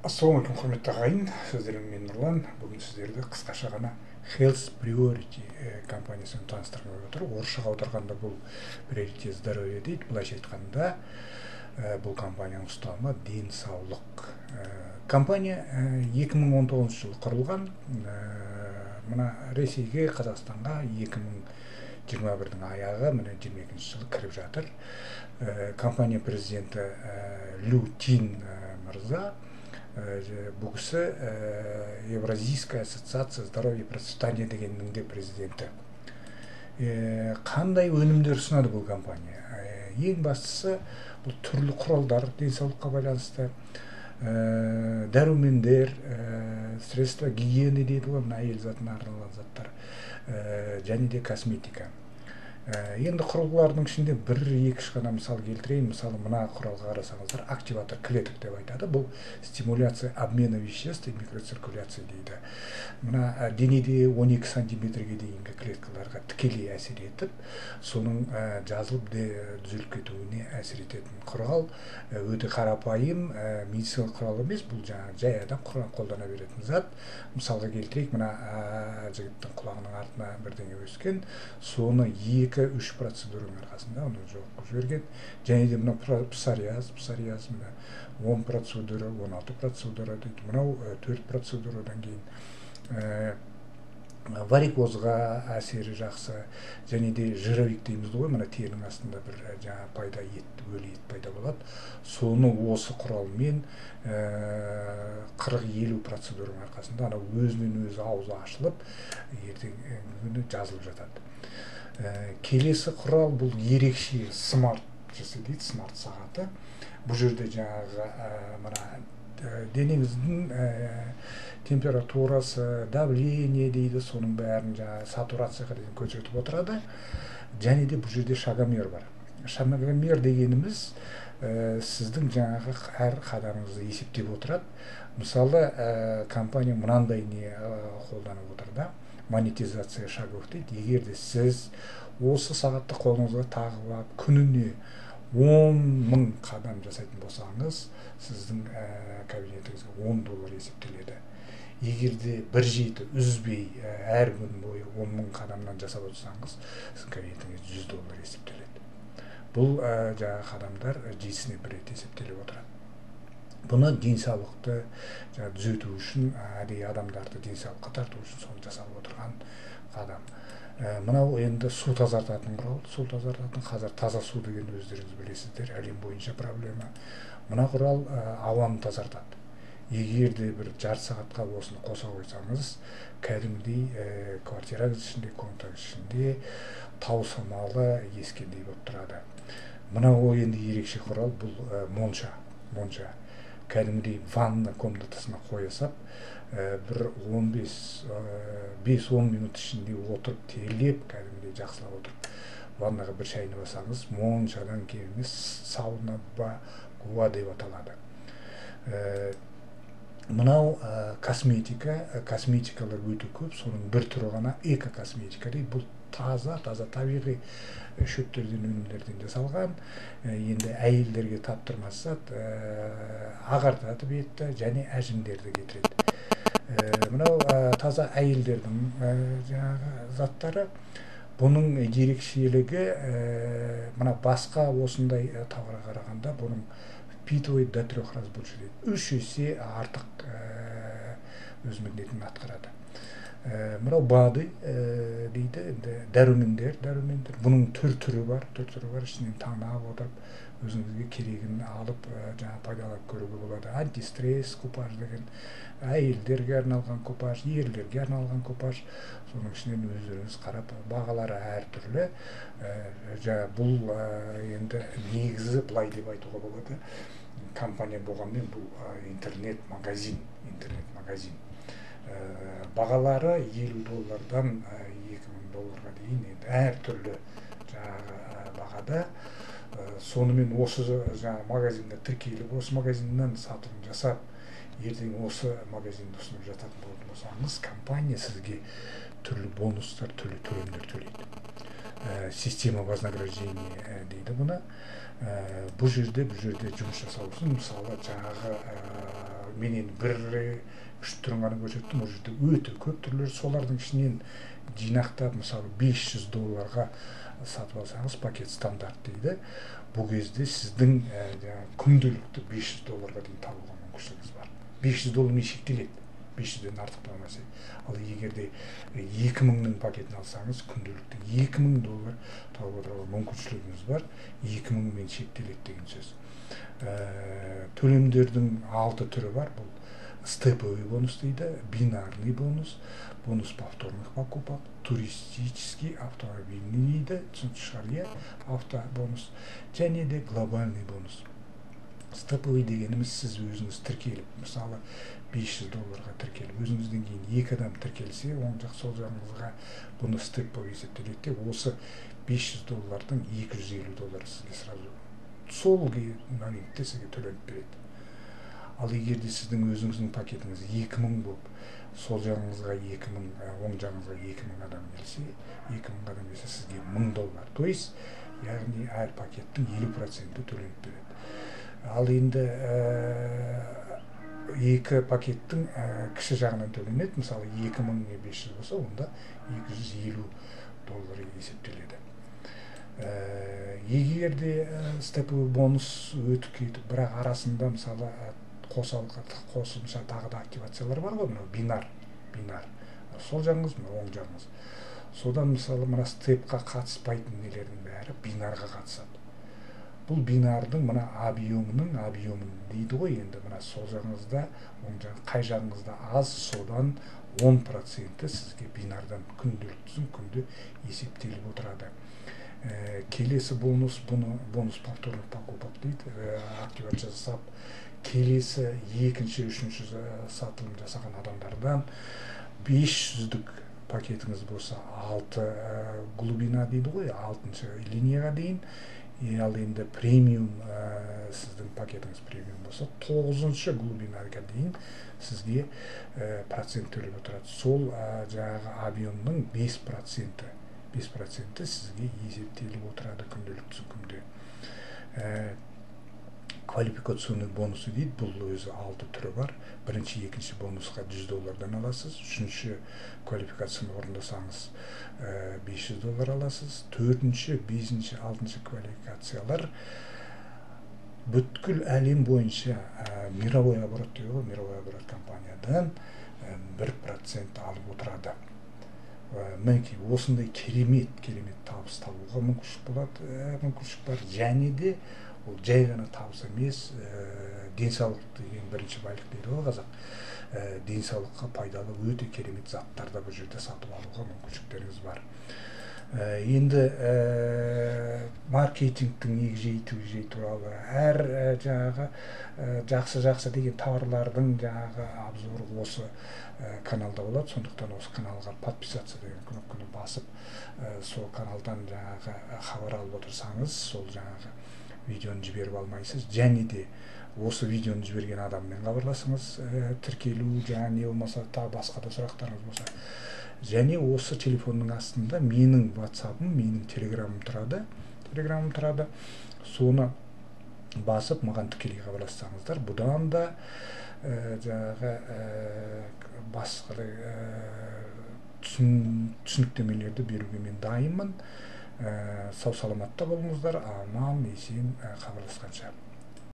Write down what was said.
Ассалаумағалейкум, құрметті ағайын! Сіздермен мен, Нұрлан. Бүгін сіздерді қысқаша ғана Health Priority компаниясымен таныстырғым келіп отыр. Орысшаға аударғанда бұл «Приоритет здоровья» дейді. Былайша айтқанда, бұл компанияның ұстанымы – денсаулық. Компания 2019 жылы құрылған. Мына Ресейге, Қазақстанға 2021-дің аяғы, міне, 22 жылы кіріп жатыр. Компания президенті Лю Тин мырза. Бұл кісі Евразийская ассоциация здоровья и процветания дегеннің де президенті. Қандай өнімдер ұсынады бұл компания? Ең бастысы, бұл түрлі құралдар, денсаулыққа байланысты дәрумендер, средства гигиены дейді ғой, мына әйел затына арналған заттар және де косметика. Енді құрылғылардың ішінде бір екі үш қана мысал келтірейін. Мысалы, мына құралға қарасаңыздар, активатор клеток деп айтады. Бұл стимуляция обмена веществ и микроциркуляция дейді. Мына денеде 12 сантиметрге дейінгі клеткаларға тікелей әсер етіп, соның жазылып де түзеліп кетуіне әсер ететін құрал. Өте қарапайым медициналық құрал емес, бұл жаңағы жай адам қолдана беретін зат. Мысалға келтірейік, мына жігіттің құлағының артына бірдеңе өскен, соны 2-3 процедураның арқасында оны жоқ қылып жіберген. Және де мынау псориаз, мына 10 процедура, 16 процедура дейді. Мынау төрт процедурадан кейін варикозға әсері жақсы. Және де жировик дейміз ғой, мына терінің астында бір жаңа пайда ет, өлі ет пайда болады. Соны осы құралмен 40-50 процедураның арқасында анау өзінен өзі аузы ашылып, ертеңгі күні жазылып жатады. Келесі құрал, бұл ерекше смарт часы дейді, смарт сағаты. Бұл жерде жаңағы мына денеңіздің температурасы, давление дейді, соның бәрін жаңағы сатурацияға дейін көрсетіп отырады. Және де бұл жерде шагомер бар. Шагомер дегеніміз сіздің жаңағы әр қадамыңызды есептеп отырады. Мысалы, компания мынандай не қолданып отыр да, монетизация шагов дейді. Егер де сіз осы сағатты қолыңызға тағып алып, күніне 10 000 қадам жасайтын болсаңыз, сіздің кабинетіңізге 10 доллар есептеледі. Егер де бір жеті үзбей әр күн бойы 10 000 қадамнан жасап отырсаңыз, сіздің кабинетіңізге 100 доллар есептеледі. Бұл жаңағы қадамдар жетісіне бір рет есептеліп отырады. Бұны денсаулықты жаңағы түзету үшін, әдейі адамдарды денсаулыққа тарту үшін соны жасалып отырған қадам. Мынау енді су тазартатын құрал, су тазартатын. Қазір таза су деген, өздеріңіз білесіздер, әлем бойынша проблема. Мына құрал ауаны тазартады. Егер де бір жарты сағатқа осыны қоса қойсаңыз, кәдімгідей квартираңыз ішінде, комнатаңыз ішінде тау самалы ескендей болып тұрады. Мынау енді ерекше құрал, бұл монша. Монша кәдімгідей ванна комнатасына қоя сап, бір 15, 5-10 минут ішінде отырып, терлеп, кәдімгідей жақсылап отырып, ваннаға бір шайынып алсаңыз, моншадан кем емес. Сауна Багуа деп аталады. Мынау косметика. Косметикалар өте көп, соның бір түрі ғана эко косметика дейді. Бұл таза таза табиғи шөптерден, өнімдерден жасалған. Енді әйелдерге таптырмас зат, ағартады бетті және әжімдерді кетіреді. Мынау таза әйелдердің жаңағы заттары. Бұның ерекшелігі, мына басқа осындай товарға қарағанда бұның впитывает до трех раз больше дейді, үш есе артық өз міндетін атқарады. Мынау БАДы дейді, енді дәрумендер. Дәрумендер, бұның түр түрі бар, түр түрі бар. Ішінен таңдап отырып, өзіңізге керегін алып, жаңағы пайдаланып көруге болады. Антистресс купаж деген, әйелдерге арналған купаж, ерлерге арналған купаж. Соның ішінен өздеріңіз қарап, бағалары әртүрлі. Жаңа бұл енді негізі былай деп айтуға болады: компания болғанмен, бұл интернет магазин, интернет магазин. Бағалары 50 доллардан 2000 долларға дейін, енді әртүрлі жаңағы бағада. Сонымен осы жаңағы магазинде тіркеліп, осы магазиннен сатылым жасап, ертең осы магазинді ұсынып жататын болатын болсаңыз, компания сізге түрлі бонустар, түрлі төлемдер төлейді. Система вознаграждения дейді бұны. Бұл жерде жұмыс жасау үшін, мысалы, жаңағы Мен енді бір үш түрін ғана көрсеттім, ол жерде өте көп түрлер. Солардың ішінен жинақтап, мысалы, 500 долларға сатып алсаңыз, пакет стандарт дейді. Бұл кезде сіздің күнделікті 500 долларға дейін табуға мүмкіншілігіңіз бар. 500 доллармен шектеледі, 500-ден артық болмаса. Ал егер де 2000-ның пакетін алсаңыз, күнделікті 2000 доллар тауып отыруға мүмкіншілігіңіз бар. 2000-мен шектеледі деген сөз. Төлемдердің 6 түрі бар. Бұл степовый бонус дейді, бинарный бонус, бонус повторных покупок, туристический, автомобильный дейді, түсінікті шығар, иә, автобонус, және де глобальный бонус. Степовый дегеніміз сіз өзіңіз тіркеліп, мысалы, 500 долларға тіркеліп, өзіңізден кейін екі адам тіркелсе, оң жақ сол жағыңызға, бұны степ болып есептеледі де, осы 500 доллардың 250 доллары сізге сразу сол моментте сізге төленіп береді. Ал егер де сіздің өзіңіздің пакетіңіз 2000 болып, сол жағыңызға 2000, оң жағыңызға 2000 адам келсе, 2000 адам келсе, сізге 1000 доллар. То есть, яғни әр пакеттің 50% төленіп береді. Ал енді екі пакеттің кіші жағынан төленеді. Мысалы, 2500 болса, онда 250 доллар есептеледі. Егер де степовый бонус өтіп кетіп, бірақ арасында, мысалы, қосалқы қосымша тағы да активациялар бар ғой, мынау бинар сол жағыңыз, мынау оң жағыңыз. Содан, мысалы, мына степқа қатыспайтын нелердің бәрі бинарға қатысады. Бұл бинардың мына объемының объемын дейді ғой. Енді мына сол жағыңызда, оң жақ, қай жағыңызда аз, содан 10% сізге бинардан күнделіктісін күнде есептеліп отырады. Келесі бонус, бұны бонус повторных покупок дейді. Активация жасап, келесі екінші, үшінші сатылым жасаған адамдардан 500-дік пакетіңіз болса, 6 глубина дейді ғой, алтыншы линияға дейін. Ал енді премиум, сіздің пакетіңіз премиум болса, тоғызыншы глубинаға дейін сізге процент төлеп отырады. Сол жаңағы объемның 5%, 5% сізге есептеліп отырады күнделікті күнде. Квалификационный бонусы дейді, бұл өзі алты түрі бар. Бірінші, екінші бонусқа 100 доллардан аласыз. Үшінші квалификацияны орындасаңыз, 500 доллар аласыз. Төртінші, бесінші, алтыншы квалификациялар бүткіл әлем бойынша мировой оборот дейді ғой, мировой оборот компаниядан 1% алып отырады. Мінекей, осындай керемет керемет табыс табуға мүмкіншілік болады, мүмкіншілік бар. Және де ол жай ғана табыс емес, денсаулық деген бірінші байлық дейді ғой қазақ. Денсаулыққа пайдалы өте керемет заттар да бұл жерде сатып алуға мүмкіншіліктеріңіз бар. Енді маркетингтің егжей тегжей туралы, әр жаңағы жақсы жақсы деген товарлардың жаңағы обзоры осы каналда болады. Сондықтан осы каналға подписаться деген кнопканы басып, сол каналдан жаңағы хабар алып отырсаңыз, сол жаңағы видеоны жіберіп алмайсыз. Және де осы видеоны жіберген адаммен хабарласыңыз, тіркелу жаңа не болмаса тағы басқа да сұрақтарыңыз болса. Және осы телефонның астында менің ватсабым, менің телеграмым тұрады, телеграмым тұрады. Соны басып, маған тікелей хабарлассаңыздар, бұдан да жаңағы басқа да түсініктемелерді беруге мен дайынмын. Сау саламатта болыңыздар, аман есен хабарласқанша.